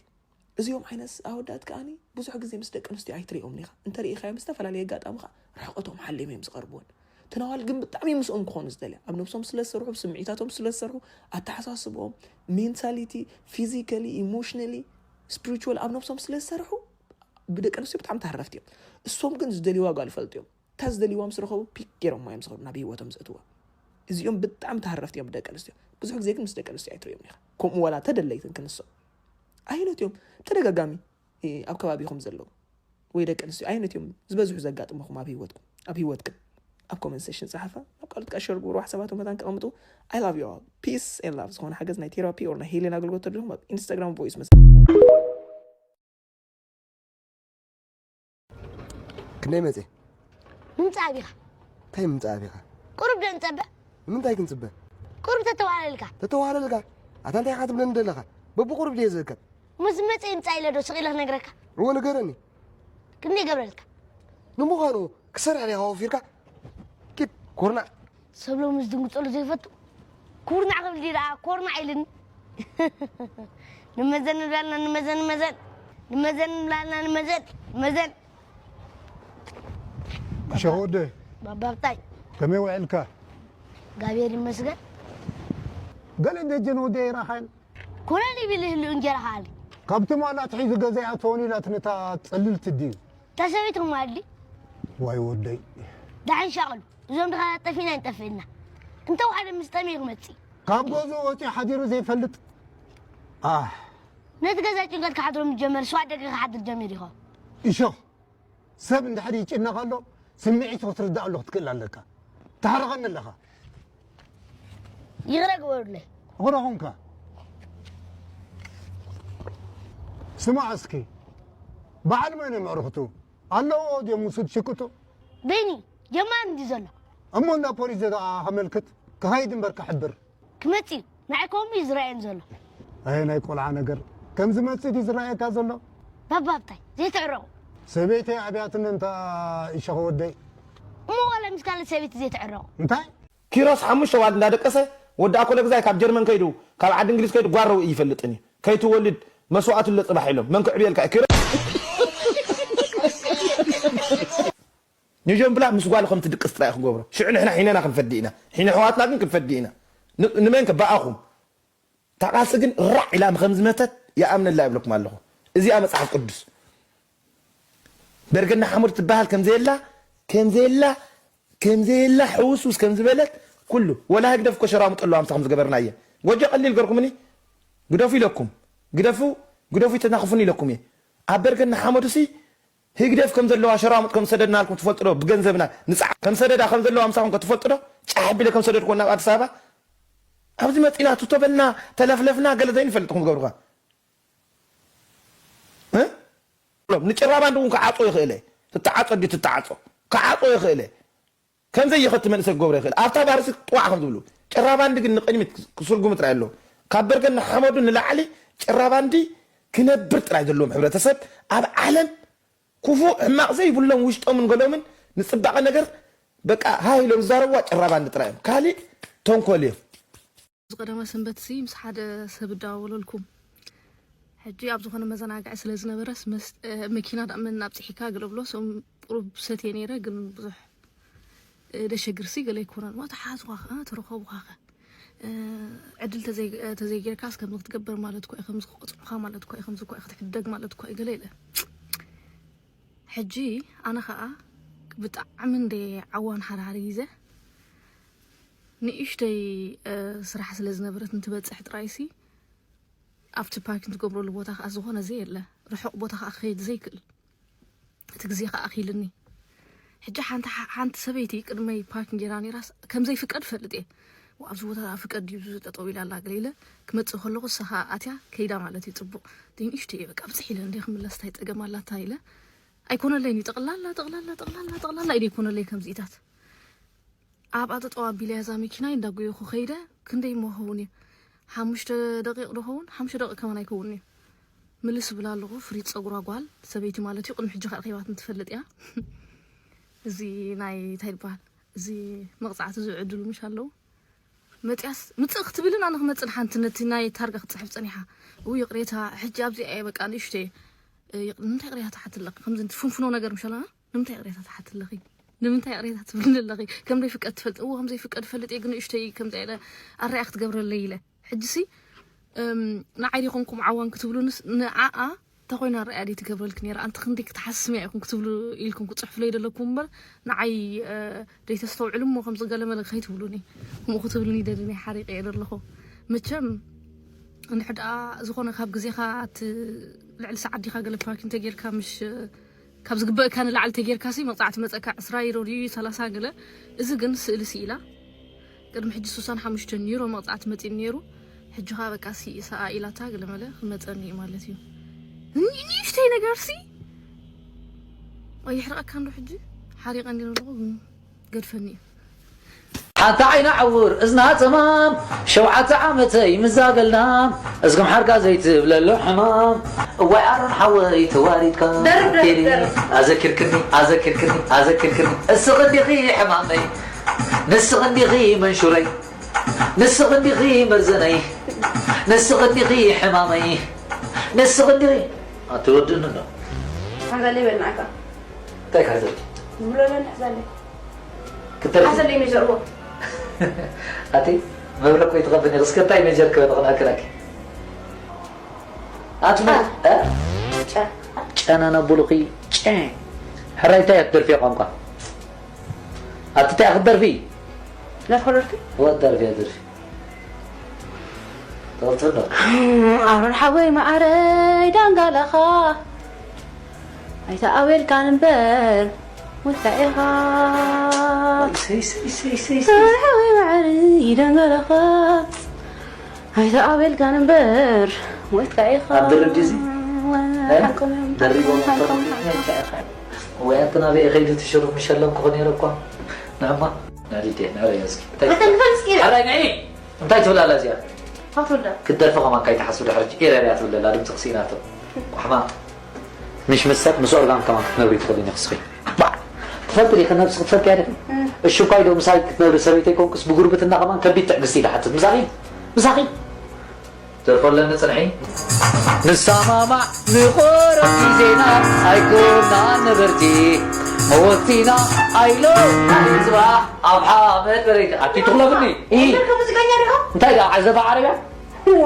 እዚኦም ዓይነት ኣወዳት ከኣኒ ብዙሕ ግዜ ምስ ደቂ ኣንስትዮ ኣይትሪኦምን ኢኻ። እንተ ሪኢኻዮም ብዝተፈላለየ ኣጋጣሚ ኸኣ ርሕቐቶም ሓልዮም እዮም ዝቐርብወን። ትናዋል ግን ብጣዕሚ ምስኦም ክኾኑ ዝደልያ። ኣብ ነብሶም ስለ ዝሰርሑ፣ ብስምዒታቶም ስለ ዝሰርሑ፣ ኣተሓሳስብኦም፣ ሜንታሊቲ፣ ፊዚካሊ፣ ኢሞሽናሊ፣ ስፒሪቹዋል ኣብ ነብሶም ስለ ዝሰርሑ ብደቂ ኣንስትዮ ብጣዕሚ ተሃረፍቲ እዮም። እሶም ግን ዝደልይዋ ጓል ይፈልጡ እዮም። እታ ዝደልይዋ ምስ ረኸቡ ፒክ ገይሮማ እዮም ዝኸዱ ናብ ህይወቶም ዘእትዋ። እዚኦም ብጣዕሚ ተሃረፍቲ እዮም ብደቂ ኣንስትዮ። ብዙሕ ግዜ ግን ምስ ደቂ ኣንስትዮ ኣይትርእዮም ኢኻ። ከምኡ ዋላ ተደለይትን ክንሶም። ኣየኖት እዮም ተደጋጋሚ ኣብ ከባቢኹም ዘለዉ ወይ ደቂ ኣንስትዮ ኣየኖት እዮም ዝበዝሑ ዘጋጥምኹም ኣብ ህይወትኩም ኣብ ህይወትክን? ኣብ ኮመንት ሴሽን ጸሓፋ። ኣብ ካልኦት ከኣ ሸር ግበሩ። ሓሳባቶም መታን ከቐምጡ። I love you all. Peace and love። ዝኾነ ሓገዝ ናይ ቴራፒ or ናይ ሄሌን ኣገልግሎት ተደልኹም ኣብ ኢንስታግራም ቮይስ መስ ክንደይ መጽየ? ምምጻእ ኣቢኻ። እንታይ ምምጻእ ኣቢኻ? ቁሩብ ዶ ንጸበ? ንምንታይ ክንጽበ? ቁሩብ ተተዋህለልካ። ተተዋህለልካ? ኣታ እንታይ ኢኻ ትብለኒ ዘለኻ? በብቁሩብ ድየ ዝእከብ? ምስ መጽእ ይምጻእ ኢለ ዶ ስቕ ኢለ ክነግረካ? እወ ንገረኒ። ክንደይ ይገብረልካ? ንምዃኑ ክሰርሕ ዲኻ ወፊርካ? ኪድ ኩርናዕ። ሰብ ሎሚ ዝድንግጸሉ ዘይፈቱ ኩርናዕ ክብል ድዩ ደኣ? ኮርናዕ ኢልኒ። ንመዘን ንብላልና ንመዘን ንመዘን። ንመዘን ንብላልና ንመዘን ንመዘን። ሸኾ ወደይ ባባብታይ ከመይ ውዕልካ? ጋብሔር ይመስገን። ገለ ደጀን ወደይ ይራኻን ኮነ ይብል ህሉ እንጀራ ሃሊ ካብቲ ማላ ኣትሒዙ ገዛ ይኣተወን ኢላት ነታ ጸልልቲ ድዩ? ተሰቢትኩም ኣሊ ዋይ ወደይ ዳሕን ሻቕሉ እዞም ድኻ ጠፊና ይንጠፍእና እንተ ሓደ ምስ ጠመይ ክመጽእ ካብ ገዝኡ ወፂኡ ሓዲሩ ዘይፈልጥ ኣህ ነቲ ገዛ ጭንቀት ክሓድሮ ምጀመር ስዋ ደገ ክሓድር ጀሚር ኢኹም እሾ ሰብ እንድሕር ይጭነቕ ኣሎ ስምዒቱ ክትርዳእ ኣሎ ክትክእል ኣለካ። ትሓርቐኒ ኣለኻ። ይቕረ ግበሩለይ። ኣኽረኹምካ ስማዕ እስኪ በዓል መን ምዕርኽቱ ኣለዎ ድዮም ውሱድ ሽቅጡ? በይኒ ጀማር እንዲ ዘሎ እሞ እንዳ ፖሊስ ዘተኣ ከመልክት ክኸይድ እምበር ክሕብር ክመጽእ እዩ። ንዓይ ከምኡ እዩ ዝረኣየን ዘሎ። ኣየ ናይ ቆልዓ ነገር ከም ዝመጽእ ድዩ ዝረኣየካ ዘሎ? ባባብታይ ዘይትዕረቑ። ሰበይተይ ኣብያትኒ እንታ ይሸኸ ወደይ እሞ ዋላ ምስ ካልእ ሰበይቲ ዘይትዕረቑ። እንታይ ኪሮስ ሓሙሽተ ዋል እንዳደቀሰ ወዲ ኣኮለ ግዛይ ካብ ጀርመን ከይዱ ካብ ዓዲ እንግሊዝ ከይዱ ጓረው ይፈልጥን እዩ ከይትወልድ መስዋዕቱ ለፅባሕ ኢሎም መን ክዕብየልካ እዩ ኪሮስ ንጀምብላ ምስ ጓሉ ከም ትድቅስ ጥራይ ክገብሮ ሽዑ ንሕና ሒነና ክንፈዲ ኢና ሒነ ሕዋትና ግን ክንፈዲ ኢና ንመን ከባኣኹም ታቃሲ ግን ራዕ ኢላ ከም ዝመተት ይኣምነላ ይብለኩም ኣለኹ እዚኣ መፅሓፍ ቅዱስ በርገና ሓሙድ ትበሃል ከምዘየላ ከምዘየላ ከምዘየላ ሕውስውስ ከም ዝበለት ኩሉ ወላ ህግደፍ እኮ ሸራሙጠሉ ኣምሳኹም ዝገበርናየ ጎጆ ቀሊል ገርኩምኒ ግደፉ ኢለኩም ግደፉ ግደፉ ይተናኽፉኒ ኢለኩም እየ ኣብ በርገና ሓመዱሲ ህግደፍ ከም ዘለዋ ሸራሙጥ ከም ዝሰደድናልኩም ትፈልጡ ዶ ብገንዘብና ንፃዕ ከም ሰደዳ ከም ዘለዋ ምሳኹም ከ ትፈልጡ ዶ ጫሕ ቢለ ከም ሰደድኩዎ ናብ ኣዲስ ኣበባ ኣብዚ መፂና ትቶበልና ተለፍለፍና ገለ ዘይንፈልጥ ኹም ዝገብሩኻ ንጭራባንዲ እውን ክዓጾ ይኽእለ ትተዓጾ ዲ ትተዓጾ ክዓጾ ይኽእለ ከምዘይ ይኸቲ መንእሰይ ክገብሮ ይኽእል ኣብታ ባርሲ ጥዋዕ ከም ዝብሉ ጭራባንዲ ግን ንቅድሚት ክስርጉሙ ጥራይ ኣለዎ ካብ በርገን ንሓመዱ ንላዕሊ ጭራባንዲ ክነብር ጥራይ ዘለዎም ሕብረተሰብ ኣብ ዓለም ክፉእ ሕማቕ ዘይብሎም ውሽጦምን ገሎምን ንፅባቐ ነገር በቃ ሃይ ኢሎም ዝዛረብዋ ጭራባንዲ ጥራይ እዮም ካሊእ ተንኮል እዮም ዝቀደመ ሰንበት ሲ ምስ ሓደ ሰብ እዳዋወለልኩም ሕጂ ኣብ ዝኾነ መዘናግዒ ስለ ዝነበረስ መኪና ዳእመን ኣብፅሒካ ገለ ብሎ ሰም ቁሩብ ሰትየ ነይረ ግን ብዙሕ ደሸግር ሲ ገለ ኣይኮነን ሞ ተሓዝኳ ከ ተረኸቡካ ከ ዕድል ተዘይጌርካስ ከምዚ ክትገብር ማለት ኮ ከምዚ ክቆፅዑካ ማለት ኮ ከምዚ ኮ ክትሕደግ ማለት ኮ ገለ ኢለ ሕጂ ኣነ ከዓ ብጣዕሚ እንደ ዓዋን ሓርሓር ይዘ ንእሽተይ ስራሕ ስለ ዝነበረት እንትበፅሕ ጥራይሲ ኣብቲ ፓርኪን ትገብረሉ ቦታ ከዓ ዝኾነ ዘየለ ርሑቕ ቦታ ከዓ ክኸይድ ዘይክእል እቲ ግዜ ከዓ ኣኺልኒ ሕጂ ሓንቲ ሓንቲ ሰበይቲ ቅድመይ ፓርኪን ጌራ ነይራስ ከም ዘይፍቀድ ፈልጥ እየ ኣብዚ ቦታ ፍቀድ ድዩ ጠጠው ኢላ ኣላ ገለ ኢለ ክመፅእ ከለኹ እሳ ከዓ ኣትያ ከይዳ ማለት እዩ ፅቡቅ ንእሽተይ በቃ ብፅሕ ኢለ እንደ ክምለስ ታይ ፀገም ኣላታ ኢለ ኣይኮነለይን እዩ ጠቕላላ ጠቕላላ ጠቕላላ ጠቕላላ ኢደ ይኮነለይ ከምዚኢታት ኣብኣ ጠጠው ኣቢለያ እዛ መኪናይ እንዳጎየኹ ከይደ ክንደይ እሞ ክኸውን እዩ ሓሙሽተ ደቂቕ ዶ ኸውን ሓሙሽተ ደቂቕ ከማን ኣይከውንን እዩ ምልስ እብል ኣለኹ ፍሪት ፀጉራ ጓል ሰበይቲ ማለት እዩ ቅድሚ ሕጂ ከኣ ረኺባትኒ ትፈልጥ እያ እዚ ናይ እንታይ ይበሃል እዚ መቕፃዕቲ ዝዕድሉ ምሽ ኣለዉ መፅያስ ምፅእ ክትብልን ኣነ ክመፅእ ንሓንቲ ነቲ ናይ ታርጋ ክትፅሕፍ ፀኒሓ እው ይቕሬታ ሕጂ ኣብዚኣ እየ በቃ ንእሽተይ ንምንታይ ቅሬታ ትሓትለኪ ከምዚ ፍንፍኖ ነገር ምሸላ ንምንታይ ቅሬታ ትሓትለኺ ንምንታይ ቅሬታ ትብልኒ ኣለኺ ከም ዘይፍቀድ ትፈልጥ እዎ ከም ዘይፍቀድ ፈልጥ እየ ግን ንእሽተይ ከም ዘለ ኣረያ ክትገብረለይ ኢለ ሕጂሲ ንዓይ ዲኹም ኩም ዓዋን ክትብሉንስ ንዓኣ ተኮይና ኣረያ ደይ ትገብረልኪ ነይራ ኣንቲ ክንደይ ክትሓስምያ ኢኹም ክትብሉ ኢልኩም ክፅሕፍለይ ደለኩም እምበር ንዓይ ደይ ተስተውዕሉ እሞ ከምዚ ገለመለ ከይትብሉኒ ከምኡ ክትብሉኒ ደሊ ናይ ሓሪቀ እየ ደለኹ መቸም እንድሕር ደኣ ዝኾነ ካብ ግዜኻ እቲ ልዕሊ ሰዓት ዲኻ ገለ ፓርኪ እንተጌርካ ምሽ ካብ ዝግበእካ ንላዕሊ ተጌርካሲ መቕፃዕቲ መፀካ ዕስራ ዩሮ ድዩ ሰላሳ ገለ እዚ ግን ስእሊ ስኢላ ቅድሚ ሕጂ ሱሳን ሓሙሽተን ዩሮ መቕፃዕቲ መፂኒ ነይሩ ሕጂ ኸዓ በቃ ሲ ሰኣ ኢላታ ገለመለ ክመፀኒ እዩ ማለት እዩ ንእሽተይ ነገር ሲ ኣይሕረቐካ እንዶ ሕጂ ሓሪቐ እንዲ ኣለኹ ገድፈኒ እዩ ኣንታ ዓይና ዕውር እዝና ጸማም፣ ሸውዓተ ዓመተይ ምዛበልና፣ እዝግም ሓርካ ዘይትብለሉ ሕማም። እዋይ ኣሮን ሓወይ ተዋሪድካ፣ ደርብ፣ ደርብ፣ ቴሪ፣ ደርብ። ኣዘኪርክኒ፣ ኣዘኪርክኒ፣ ኣዘኪርክኒ። እስኺ እንዲኺ ሕማመይ፣ ንስኺ እንዲኺ መንሹረይ፣ ንስኺ እንዲኺ መርዘነይ፣ ንስኺ እንዲኺ ሕማመይ፣ ንስኺ እንዲኺ። ኣትወድእኒ ዶ? ሓዛለይ በል ንዓካ። እንታይ ክሕዘልኪ? ዝብሎ ኣሎ ንሕዛለይ። ክተርፊ? ሓዘለይ ሜጀርዎ። ኣቲ መብረቕ ወይ ትቐብኒ፣ እስከ እንታይ ሜጀር ክበል ኽነኣክለኪ? ኣቲ መ-፣ ጨ። እ? ጨ። ጨና ነቡልኺ፣ ጨ። ሕራይ እንታይ እያ ትደርፊ ቋንቋ? ኣቲ እንታይ ክትደርፊ? ደርፎ ደርፊ? ወ ደርፊ እያ ደርፊ። ትቕጽል ዶ? ኣሮን ሓወይ መዓረይ ዳንጋላኻ ኣይተኣቤልካን እምበር ወታ ኢኻ። ሰይ፣ ሰይ፣ ሰይ፣ ሰይ፣ ሰይ። ኣሮን ሓወይ መዓረይ ዳንጋላኻ ኣይተኣቤልካን እምበር ወታ ኢኻ። ኣብ ድርብ ድዚ? ወላ እ? ሓቆም እዮም፣ ደሪቦም ሓቆም፣ ተርፉ ሓቆም፣ ሓቆም። ወይ ኣንቲ ናበይ ከይዱ ትሽሩፍ ምሸለምኩ ነይረ እኳ። ንዕማ፣ ንዕዲ ዴ፣ ንዕረዮ እስኪ። እንታይ ኣታ ትብላ? ንፈልስ ኪዳ። ሓራይ ንዒ! እንታይ ትብላ ኣላ እዚኣ? ፋቱላ። ክትደርፊ ከማን ካይትሓስቢ ድሕሪ ሕጂ ኤረርያ ትብል ኣላ፣ ድምፂ ክስኢናቶ። ቋሕማ። ምሽ ምስ ሰብ፣ ምስ ኦርጋን ከማን ክትነብሪ ትኽእሊ ኢኺ ንስኺ። ባዕ! ትፈልጢ ዲኺ ነብሲ ክትፈልጥያ ዲኺ? እም። እሺ እኳ ኢዶ ምሳይ ክትነብሪ ሰበይተይ ኮንኩስ ብጉርብትና ከማን ከቢድ ትዕግስቲ ኢለ ሓትት። ምሳኺ? ምሳኺ? ደርፎ ኣለኒ ጽንሒ። ንሰማማዕ ንቆረብ ግዜና ኣይኮናን ነበርቲ፣ መወቲና ኣይሎናን ጽባሕ ኣብ ሓመድ በረይቲ። ኣቲ ትኽለፍኒ? ኢ። እንታይ ከ ሙዚቀኛ ዲኻ? እንታይ ደኣ ዓዘባ ዓረብያ? እዋ፣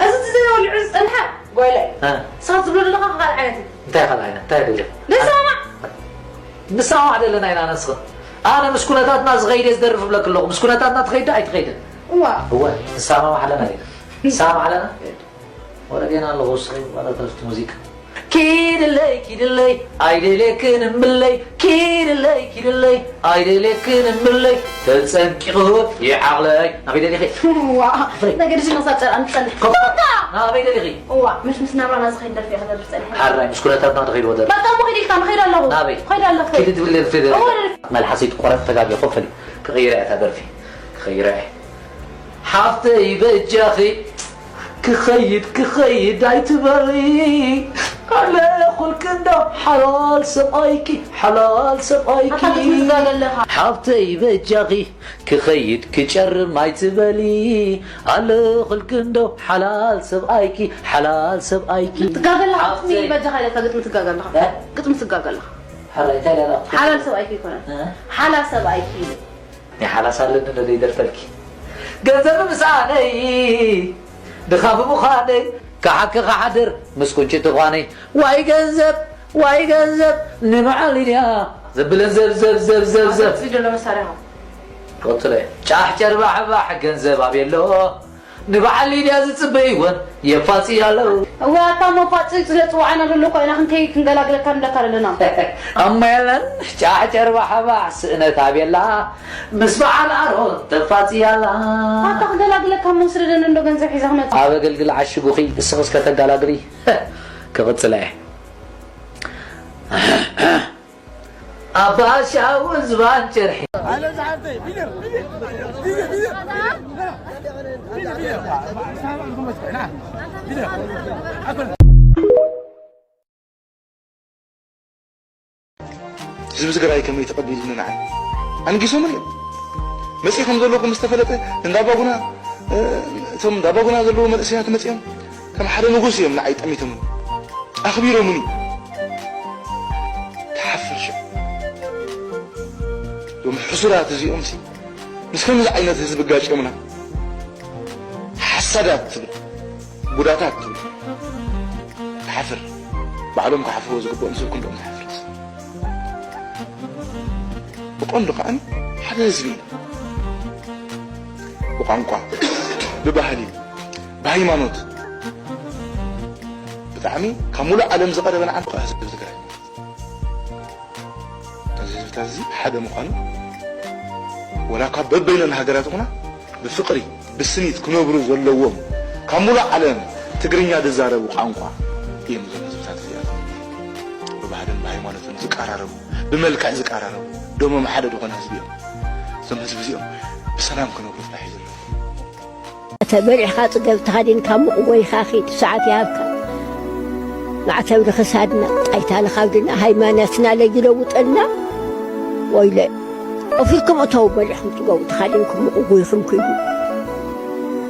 እዚ እቲ ዘይወልዑ ዝጸንሐ ጓይላ እዩ። እ። ንስኻ ትብሎ ዘለኻ ካልእ ዓይነት እዩ። እንታይ ካልእ ዓይነት? እንታይ ደኣ? ንሰማማዕ። ንሰማማዕ ዘለና ኢና ንስኽን። ኣነ ምስ ኩነታትና ዝኸይድ እየ ዝደርፍ እብለኪ ኣለኹ። ምስ ኩነታትና ትኸይድ ዶ ኣይትኸይድን? እዋ። እወ፣ ንሰማማዕ ኣለና ኢና። ንሰማማዕ ኣለና? ወረ ጌና ኣለኹ፣ እስኺ ዋላ ተረፍቲ ሙዚቃ። ኪድለይ፣ ኪድለይ፣ ኣይደልየክን እምለይ። ኪድለይ፣ ኪድለይ፣ ኣይደልየክን እምለይ። ተጸንቂቑ ይዓቕለይ። ናበይ ደሊኺ? ዋ፣ ፍሬ። ነገ ድዚ መሳብ ጨርቃ ንጸንሕ። ኮፍ፣ ኮፍ። ናበይ ደሊኺ? እዋ፣ ምሽ ምስ ናብራና ዝኸይድ ደርፊ እየ ክደርፍ ጸኒሐ። ሓራይ፣ ምስ ኩነታትና ተኸይድዎ ደርፊ። በቃ እሞ ኸይድ ኢልካ፣ ንኸይድ ኣለኹ። ናበይ? ኸይድ ኣለኹ። ኪዲ ትብለኒ ፍሬ። እዋ፣ ደርፊ። መልሓሰይ ትቆረጥ ተጋግየ ኮፍ በሊ። ክቕይራ እየ እታ ደርፊ። ክቕይራ እየ። ሓፍተይ በጃኺ ክኸይድ ክኸይድ ኣይትበሊ። ኣለኹልኪ እንዶ ሓላል ሰብኣይኪ፣ ሓላል ሰብኣይኪ። ኣታ ክትምዝጋገ ኣለኻ። ሓፍተይ በጃኺ ክኸይድ ክጨርም ኣይትበሊ። ኣለኹልኪ እንዶ ሓላል ሰብኣይኪ፣ ሓላል ሰብኣይኪ። ትጋገ ኣለኻ፣ ግጥሚ ሓፍተይ በጃኻ ኢለካ ግጥሚ ትጋገ ኣለኻ። እ? ግጥሚ ትጋገ ኣለኻ። ሓራይ እንታይ ኢላ? ሓላል ሰብኣይኪ ይኮነ። እ? ሓላል ሰብኣይኪ። ናይ ሓላስ ኣለኒ ዶ ዘይደርፈልኪ? ገንዘብ ምሳነይ ድኻ ብምዃነይ፣ ክሓኪ ክሓድር ምስ ቁንጭቲ ጓነይ። ዋይ ገንዘብ፣ ዋይ ገንዘብ፣ ንበዓል ሊድያ ዘብለን ዘብ፣ ዘብ፣ ዘብ፣ ዘብ፣ ዘብ። ኣብዚ ዘሎ መሳርያ። ቀጽለ። ጫሕ ጨርባሕባሕ ገንዘብ ኣበይ ኣሎ? ንበዓል ሊድያ ዝጽበይወን የፋጽያ ኣለዉ። እወ፣ ኣታ እሞ ፋጽ ስለ ጽዋዕና ዘሎ እኮ ኢና ክንከይ ክንገላግለካ ንብለካ ዘለና። እሞ የለን፣ ጫሕ ጨርባሕባሕ ስእነት ኣበይ ኣላ? ምስ በዓል ኣሮን ተፋጽያ ኣላ። ኣታ ክገላግለካ እሞ ስደደኒ እንዶ ገንዘብ ሒዛ ክመጽእ። ኣብ ኣገልግል ዓሽጉኺ እስኺ እስከ ተጋላግሊ። ክቕጽል እየ። ኣባ ሻውል ዝባን ጨርሒ። ህዝቢ ትግራይ ከመይ ተቐቢሉኒ ንዓይ? ኣንጊሶምኒ እዮም። መፂእ ከም ዘለኹ ምስ ተፈለጠ፣ እንዳ ኣባጉና፣ እ፣ እቶም እንዳ ኣባጉና ዘለዉ መንእሰያት መፂኦም ከም ሓደ ንጉስ እዮም ንዓይ ጠሚቶምኒ። ኣኽቢሮምኒ። ትሓፍር ሽዑ። እዞም ሕሱራት እዚኦም ሲ ምስ ከምዚ ዓይነት ህዝቢ ጋጭዮምና። ሓሳዳት ትብል፣ ጉዳታት ትብል። ትሓፍር። ባዕሎም ክሓፍርዎ ዝግብኦም ሰብ ክንድኦም ትሓፍር። ብቐንዱ ከኣ ሓደ ህዝቢ ኢና። ብቋንቋ፣ ብባህሊ፣ ብሃይማኖት ብጣዕሚ ካብ ሙሉእ ዓለም ዝቐረበ ንዓና ህዝቢ ትግራይ። እዚ ህዝብታት እዚ ሓደ ምዃኑ፣ ወላ ካብ በበይነን ሃገራት ይኹና ብፍቕሪ፣ ብስኒት ክነብሩ ዘለዎም፣ ካብ ሙሉእ ዓለም ትግርኛ ዝዛረቡ ቋንቋ እዮም እዞም ህዝብታት እዚኣቶም። ብባህልን ብሃይማኖትን ዝቀራረቡ፣ ብመልክዕ ዝቀራረቡ፣ ደሞም ሓደ ዝኾነ ህዝቢ እዮም። እዞም ህዝቢ እዚኦም ሰላም ክነብሩ ጥራሕ እዩ ዘለዎ። እተ በሊዕኻ ጽገብ ተኸዲንካ ምቕወይኻ ኺድ ሰዓት ይሃብካ። ማዕተብ ንኽሳድና ጣይታ ንኻብድና ሃይማኖትና ለይለውጠልና። ወይለ ኦፊርኩም እተው በሊዕኹም ጽገቡ ተኸዲንኩም ምቕጉይኹም ክይዱ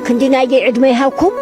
ክንዲ ናይገይ ዕድመ ይሃብኩም።